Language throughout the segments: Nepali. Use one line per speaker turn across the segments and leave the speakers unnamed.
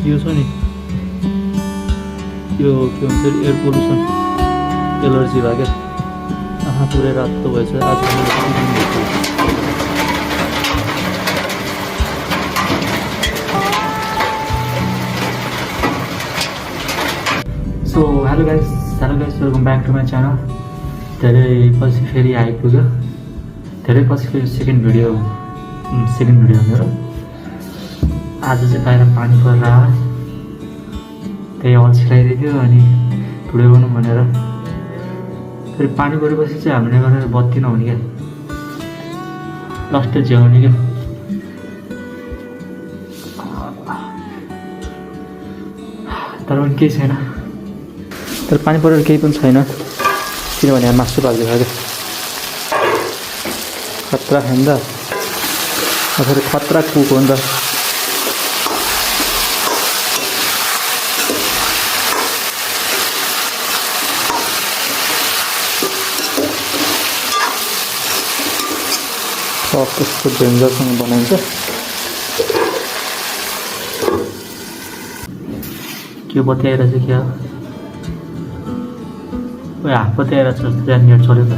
यो छ नि यो के भन्छ एयर पोल्युसन एलर्जी भयो क्या आँखा पुरै रातो भएछ आज so hello guys welcome back to my channel. धेरै पछि फेरि आइपुग्यो, धेरै पछि फेरि सेकेन्ड भिडियो मेरो। आज चाहिँ बाहिर पानी परेर त्यही अल्छी लगाइदियो अनि भिडियो गर्नु भनेर फेरि पानी परेपछि चाहिँ हामीले गरेर बत्ती नहुने क्या लास्ट झ्याउने क्या। तर पनि केही छैन, तर पानी परेर केही पनि छैन किनभने यहाँ मासु पाक्दैछ क्या। खतरा खान्छ फेरि खतरा कुक हो नि त। त्यस्तो डेन्जरसँग बनाइन्छ। के बत्ती आइरहेछ क्या हात बत्ती आइरहेछ जस्तो यहाँनिर चल्यो त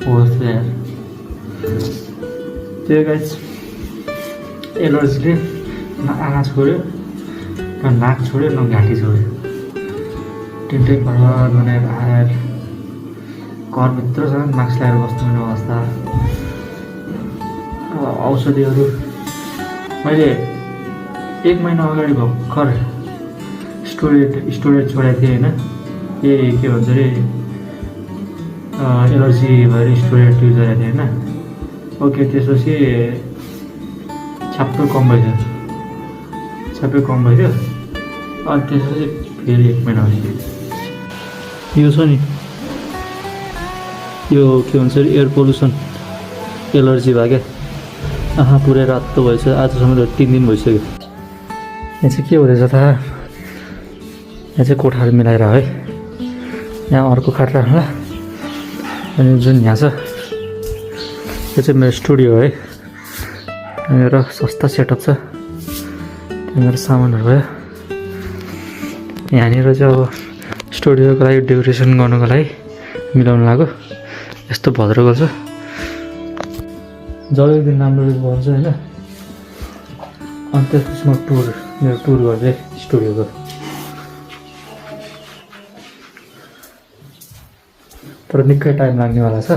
हो जस्तो यार। त्यो गाइस एलर्जीले न आँखा छोड्यो न नाक छोड्यो न घाँटी छोड्यो, तिनटै घरमा बनाएर आएर घरभित्रसँग मास्क लगाएर बस्नुपर्ने अवस्था। औषधिहरू मैले 1 महिना अगाडि भर्खर स्टोरेज छोडेको थिएँ होइन। के भन्छ अरे एलर्जी भएर स्टोरेज युज गरेको थिएँ होइन। ओके त्यसपछि छ्याप्पै कम भइदियो अनि त्यसपछि फेरि 1 महिना भइदियो। यो छ नि यो के भन्छ अरे एयर पोल्युसन एलर्जी भयो क्या आँखा पुरै रातो भएछ आजसम्म 3 दिन भइसक्यो। यहाँ चाहिँ के हुँदैछ थाहा, यहाँ चाहिँ कोठाहरू मिलाएर है, यहाँ अर्को खाट राख्ला अनि जुन यहाँ छ यो चाहिँ मेरो स्टुडियो है। मेरो सस्ता सेटअप छ, त्यो मेरो सामानहरू भयो। यहाँनिर चाहिँ अब स्टुडियोको लागि डेकोरेसन गर्नुको लागि मिलाउनु लाग्यो। यस्तो भद्रको छ, जब एक दिन राम्रो बन्छ होइन अनि त्यसपछि म मेरो टुर गर्दै स्टुडियोको। तर निकै टाइम लाग्नेवाला छ।